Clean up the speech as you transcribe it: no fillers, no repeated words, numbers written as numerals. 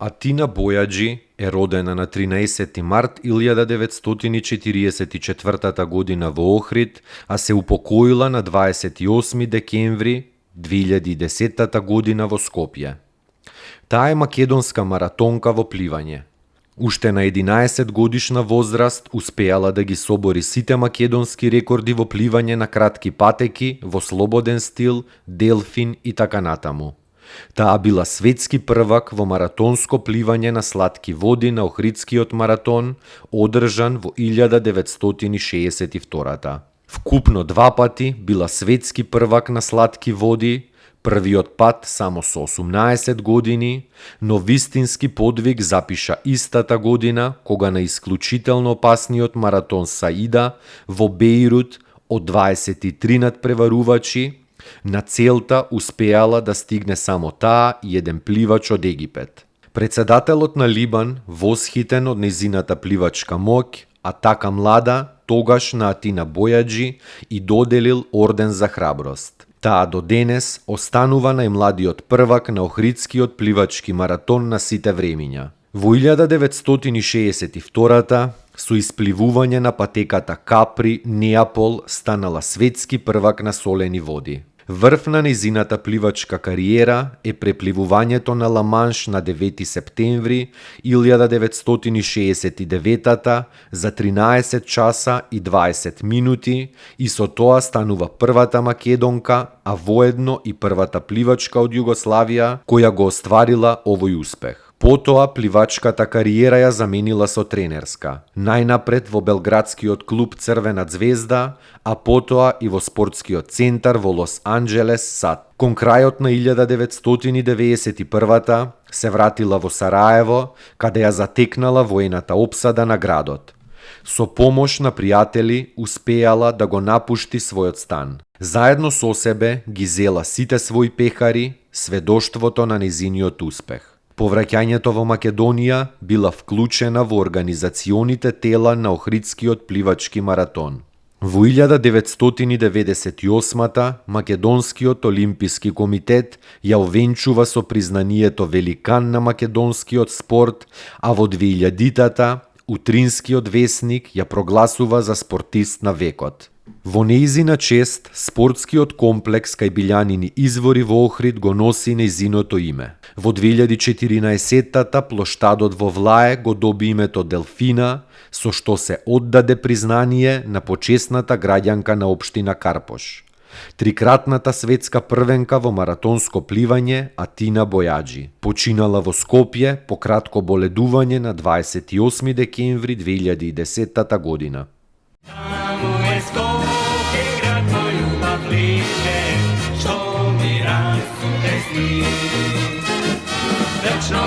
Атина Бојаджи е родена на 13 март 1944 година во Охрид, а се упокоила на 28 декември 2010 година во Скопје. Таа е македонска маратонка во пливање. Уште на 11 годишна возраст успеала да ги собори сите македонски рекорди во пливање на кратки патеки, во слободен стил, делфин и така натаму. Таа била светски првак во маратонско пливање на сладки води на Охридскиот маратон, одржан во 1962. Вкупно 2 пати била светски првак на сладки води, првиот пат само со 18 години, но вистински подвиг запиша истата година, кога на исклучително опасниот маратон Саида во Бејрут од 23 надпреварувачи, на целта успеала да стигне само таа и еден пливач од Египет. Председателот на Либан, восхитен од нејзината пливачка моќ, а така млада, тогаш на Атина Бојаджи и доделил орден за храброст. Таа до денес останува најмладиот првак на Охридскиот пливачки маратон на сите времиња. Во 1962 со испливување на патеката Капри, Неапол, станала светски првак на солени води. Врв на нејзината пливачка кариера е препливувањето на Ла-Манш на 9 септември 1969 за 13 часа и 20 минути и со тоа станува првата македонка, а воедно и првата пливачка од Југославија која го остварила овој успех. Потоа пливачката кариера ја заменила со тренерска, најнапред во белградскиот клуб Црвена ѕвезда, а потоа и во спортскиот центар во Лос Анџелес, САД. Кон крајот на 1991 се вратила во Сараево, каде ја затекнала воената опсада на градот. Со помош на пријатели успеала да го напушти својот стан. Заедно со себе ги зела сите своји пехари, сведоштвото на нејзиниот успех. По враќањето во Македонија била вклучена во организационите тела на Охридскиот пливачки маратон. Во 1998 Македонскиот олимписки комитет ја овенчува со признанието великан на македонскиот спорт, а во 2000-та Утринскиот весник ја прогласува за спортист на векот. Во нејзина чест, спортскиот комплекс кај Билјанини извори во Охрид го носи нејзиното име. Во 2014-та плоштадот во Влае го доби името Делфина, со што се оддаде признание на почесната граѓанка на општина Карпош. Трикратната светска првенка во маратонско пливање Атина Бојаджи. Починала во Скопје по кратко боледување на 28 декември 2010 година. Večno